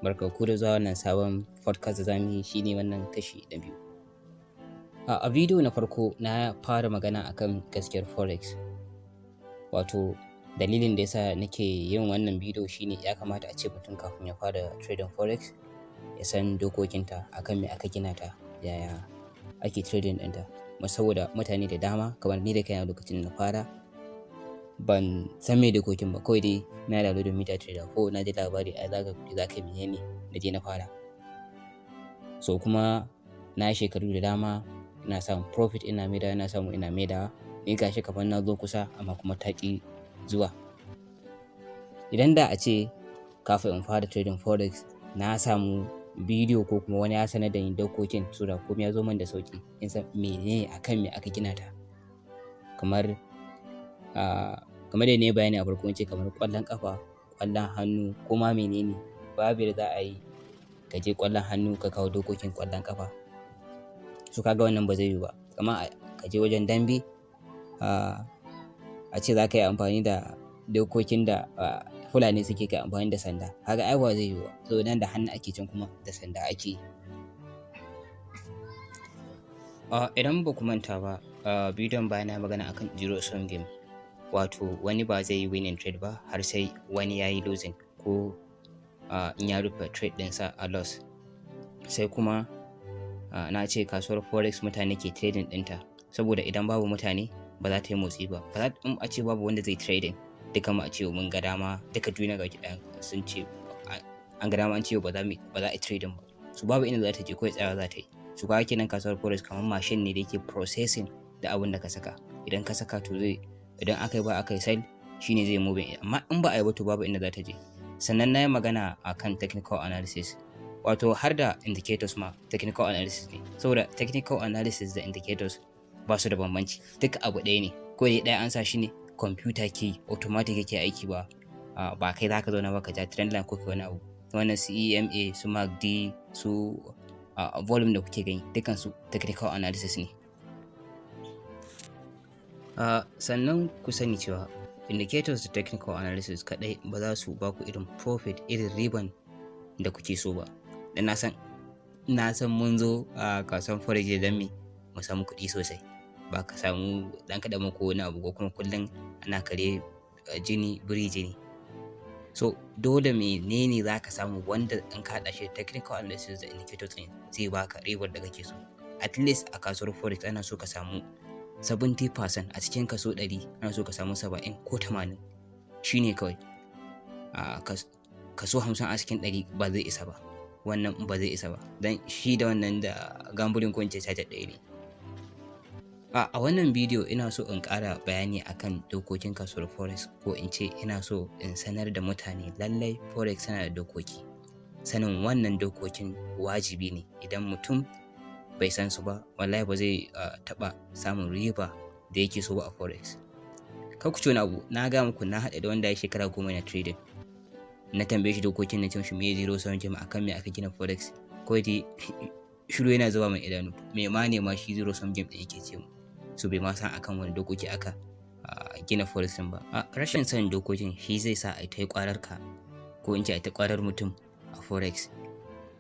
Barkanku da zuwa wannan sabon podcast da za mu yi, shi ne wannan kashi na biyu. A bidiyo na farko na fara magana akan gaskiyar forex. Wato dalilin da ya sa nake yin wannan bidiyo shi ne ya kamata a ce mutum kafin ya fara trading forex ya san dokokinta, akan me aka gina ta, yaya ake trading ɗinta. Saboda mutane da dama kamar ni da kaina, lokacin da na fara ban san me dokokin ba, kawai dai na yi downloading MetaTrader 4, na ji labari ai za ka kuɗi, za ka yi mene ne, na je na fara. So kuma na yi shekaru da dama ina samun profit, ina maidawa, ina samu, ina maidawa. Ni ga shi kamar na zo kusa, amma kuma ta ƙi zuwa. Idan da a ce kafin in fara trading forex na samu bidiyo ko kuma wani ya sanar da ni dokokin, so da komai ya zo min da sauƙi, in san menene, akan me aka gina ta. Kamar yadda na yi bayani a farko, in ce kamar ƙwallon ƙafa, ƙwallon hannu ko ma menene, babu yadda za a yi ka je ƙwallon hannu ka kawo dokokin ƙwallon ƙafa. So ka ga wannan ba zai yiwu ba. Kamar ka je wajen dambe, a ce za ka yi amfani da dokokin da Fulani suke kai amfani da sanda. Ka ga ai ba zai yiwu ba. So nan da hannu ake, can kuma da sanda ake yi. Idan ba ku manta ba, bidiyon baya na yi magana akan zero sum game. Wato wani ba zai yi winning trade ba har sai wani ya yi losing ko in ya rufe trade ɗinsa a loss. Sai kuma na ce kasuwar forex mutane ke trading ɗinta, saboda idan babu mutane ba za ta yi motsi ba. Ba za in a ce babu wanda zai trading, duka mu a ce mun ga dama, duka duniya gaba ɗaya sun ce an ga dama an ce ba za a yi trading ba. So babu inda za ta je, kawai tsayawa za ta yi. So kaga kenan kasuwar forex kamar machine ne da yake processing da abun da ka saka. Idan ka saka, to zai, idan aka yi buy, aka yi sell, shine zai moving, amma in ba a yi ba, to babu inda za ta je. Sannan na yi magana akan technical analysis, wato har da indicators ma technical analysis ne, saboda technical analysis da indicators ba su da bambanci, duka abu ɗaya ne. Ko dai ɗaya an sa shi ne computer ke automatic yake aiki, ba kai za ka zauna ba ka ja trend line ko kai wani abu. Wannan su EMA, su MACD, su volume da kuke gani, dukansu technical analysis ne. Sannan ku sani cewa indicators da technical analysis kaɗai ba za su ba ku irin profit, irin riban da kuke so ba. Dan na san mun zo a kasuwan forex don me? Mu samu kuɗi sosai, ba ka samu ɗan kaɗan ko wani abu, ko kuma kullum ana kare jini biri jini. So dole menene za ka samu wanda in ka haɗa shi da technical analysis da indicators ɗin zai baka ribar da kake so? At least a kasuwar forex ana so ka samu 70% a cikin kaso 100, ana so ka samu 70 ko 80, shine kawai. Kaso 50 a cikin 100 ba zai isa ba, wannan ba zai isa ba, don shi da wannan da gambling ko in ce caca ɗaya ne. A wannan bidiyo ina so in ƙara bayani akan dokokin kasuwar forex, ko in ce ina so in sanar da mutane lallai forex tana da dokoki. Sanin wannan dokokin wajibi ne. Idan mutum bai san su ba, wallahi ba zai taɓa samun riba da yake so ba a forex. Kar ku ci wani abu, na gaya muku na haɗa da wanda ya shekara 10 na trading. Na tambaye shi dokokin, na ce mishi me zero sum game, akan me aka gina forex, ko dai shiru yana zuba mai idanu, me ma ne ma shi zero sum game ɗin yake ce mu. So bai ma san akan wani dokoki aka gina forex ɗin ba. Rashin sanin dokokin shi zai sa a ta yi ƙwarar ka, ko in ce a ta ƙwarar mutum a forex.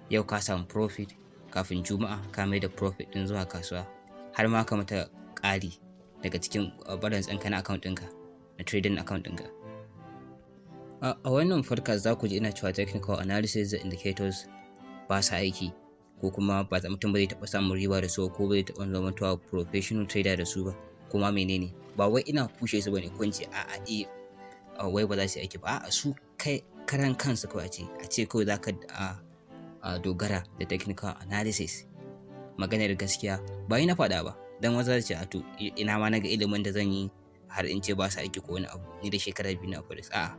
Yau ka samu profit, kafin Juma'a ka mai da profit ɗin zuwa kasuwa, har ma ka mata ƙari daga cikin balance ɗinka na account ɗinka, na trading account ɗinka. A wannan podcast za ku ji ina cewa technical analysis da indicators ba sa aiki, ko kuma ba mutum ba zai taɓa samun riba da su, ko ba zai taɓa zamantowa professional trader da su ba, kuma menene. Ba wai ina kushe su bane, ko in ce a'a, eh, wai ba za su yi aiki ba. A'a, su kai karan kansu kawai a ce kawai za ka dogara da technical analysis, maganar gaskiya ba ni na faɗa ba, dan wasu za su ce a to ina ma na ga ilimin da zan yi har in ce ba su aiki ko wani abu, ni da shekara 2 na forex. A'a,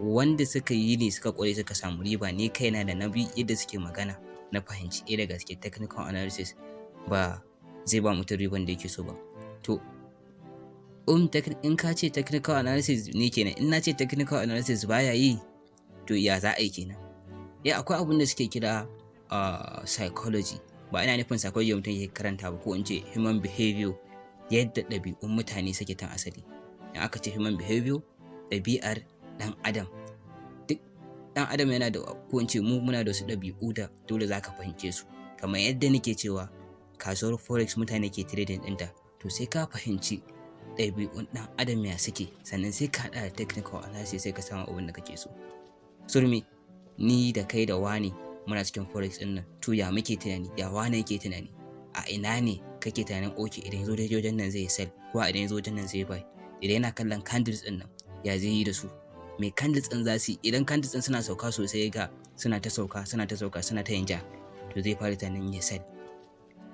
wanda suka yi ne suka ƙware, suka samu riba. Ni kaina da na bi yadda suke magana na fahimci eh, da gaske technical analysis ba zai ba mutum riban da yake so ba. To in ka ce technical analysis ne kenan, in na ce technical analysis baya yi, to ya za a yi kenan? Ya akwai abin da suke kira psychology. Ba ina nufin psychology mutum yake karanta ba, ko in ce human behavior, yadda ɗabi'un mutane suke tun asali. In aka ce human behavior, ɗabi'ar ɗan adam, duk Ɗan adam yana da, ko in ce mu muna da wasu ɗabi'u da dole za ka fahimce su. Kamar yadda nake cewa kasuwar forex mutane ke trading ɗinta, to sai ka fahimci ɗabi'un ɗan adam ya suke, sannan sai ka haɗa da technical analysis, sai ka samu abin da kake so. Surmi ni da kai da wani muna cikin forex ɗin nan, to ya muke tunani? Ya wane yake tunani? A ina ne kake tunanin, okay, idan ya zo daidai wajen nan zai sell, ko idan ya zo wajen nan zai buy? Idan yana kallon candles ɗin nan, ya zai yi da su? Me candles ɗin za su yi? Idan candles ɗin suna sauka sosai, ga suna ta sauka, suna ta sauka, suna ta yin ja, to zai fara tunanin ya sell.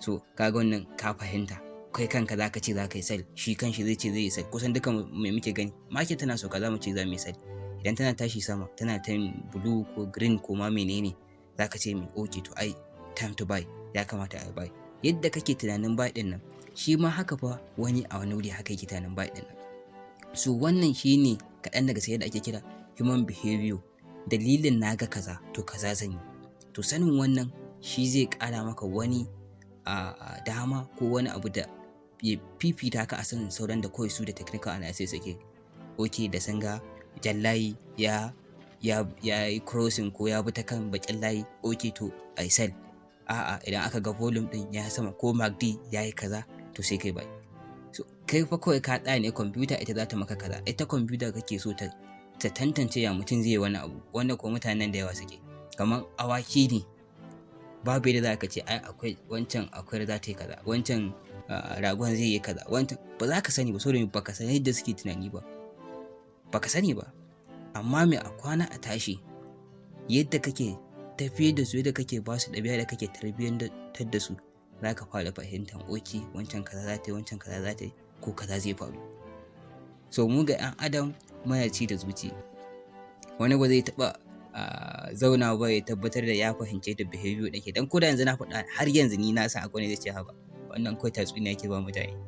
So kaga wannan ka fahimta, kai kanka zaka ce za ka yi sell, shi kanshi zai ce zai yi sell. Kusan duka me muke gani, market tana sauka, za mu ce za mu yi sell. Idan tana tashi sama, tana ta blue ko green ko ma menene, za ka ce mai, okay, to ai time to buy, ya kamata a buy. Yadda kake tunanin buy din nan, shi ma haka fa wani a wani wuri haka yake tunanin buy din nan. So wannan shine kaɗan daga sai da ake kira human behavior. Dalilin naga kaza, to kaza zan yi. To sanin wannan shi zai ƙara maka wani a dama ko wani abu da ya fifita ka a san sauran da kawai su da technical analysis suke. Ok, da sun ga jan layi ya yi crossing ko ya bi ta kan bakin layi, ok, to I sell. A'a, idan aka ga volume din ya sama ko MACD ya yi kaza, to sai kai buy. So kai fa kawai ka tsaya ne, kwamfuta ita za ta maka kaza. Ita kwamfuta kake so ta tantance ya mutum zai yi wani abu, wanda ko mutanen da yawa suke kamar awaki ne. Babu yadda za ka ce ai akwai wancan akwai za ta yi kaza, wancan ragon zai yi kaza, wancan ba za ka sani ba, saboda ba ka san yadda suke tunani ba, ba ka sani ba. Amma me, a kwana a tashi, yadda kake tafiyar da su, yadda kake ba su ɗabi'a, da kake tarbiyyantar da su, za ka fara fahimtar, okay, wancan kaza za ta yi, wancan kaza za ta yi, ko kaza zai faru. So mu ga 'yan adam muna ci da zuci. Wani ba zai taɓa zauna ba ya tabbatar da ya fahimce da behavior ɗake dan ko da yanzu na faɗa, har yanzu ni na san akwai wani zai ce, "Haba, wannan kawai tatsuniya ke ba mutane."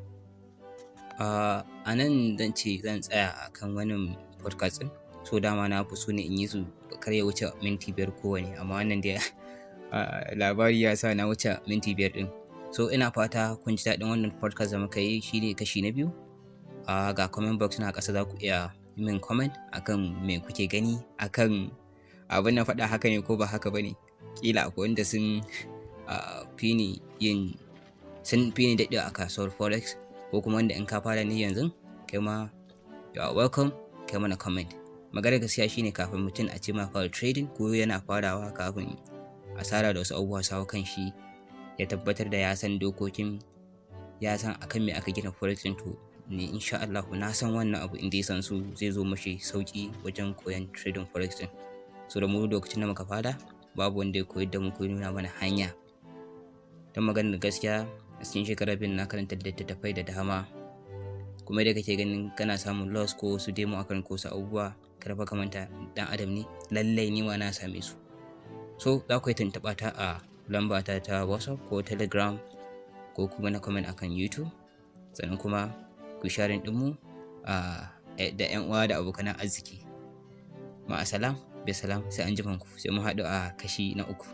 A nan zan ce zan tsaya a kan wannan podcast ɗin. So dama na fi so ne in yi su kar ya wuce minti 5 kowane, amma wannan dai labari ya sa na wuce minti 5 ɗin. So ina fata kun ji daɗin wannan podcast da muka yi, shine kashi na biyu. Ga comment box na ƙasa, za ku iya min comment akan me kuke gani akan abin na faɗa, haka ne ko ba haka ba ne. Ƙila akwai wanda fi ni yin, sun fi ni daɗewa a kasuwar forex, ko kuma wanda in ka fara ne yanzu, kai ma you are welcome, kai mana comment. Maganar gaskiya shine, kafin mutum a ce ma fara trading ko yana farawa, kafin asara da wasu abubuwa su hau kan shi, ya tabbatar da ya san dokokin, ya san akan me aka gina forex ɗin, to ni insha Allah na san wannan abu, inda ya san su, zai zo mashi sauki wajen koyon trading forex ɗin. So da mu lokacin da muka fara, babu wanda ya koyar da mu ko nuna mana hanya. Don maganar gaskiya, a cikin shekara 2 na karanta littattafai da dama. Kuma da kake ganin kana samun loss ko wasu demo akan ko wasu abubuwa, kar fa ka manta dan adam ne, lallai ni ma na same su. So za ku yi tuntuɓa ta a lamba ta ta WhatsApp ko Telegram, ko kuma na comment akan YouTube. Sannan kuma ku sharing ɗinmu da 'yan uwa da abokan arziki. Ma'asalam, bisalam, sai an ku, sai mu haɗu a kashi na uku.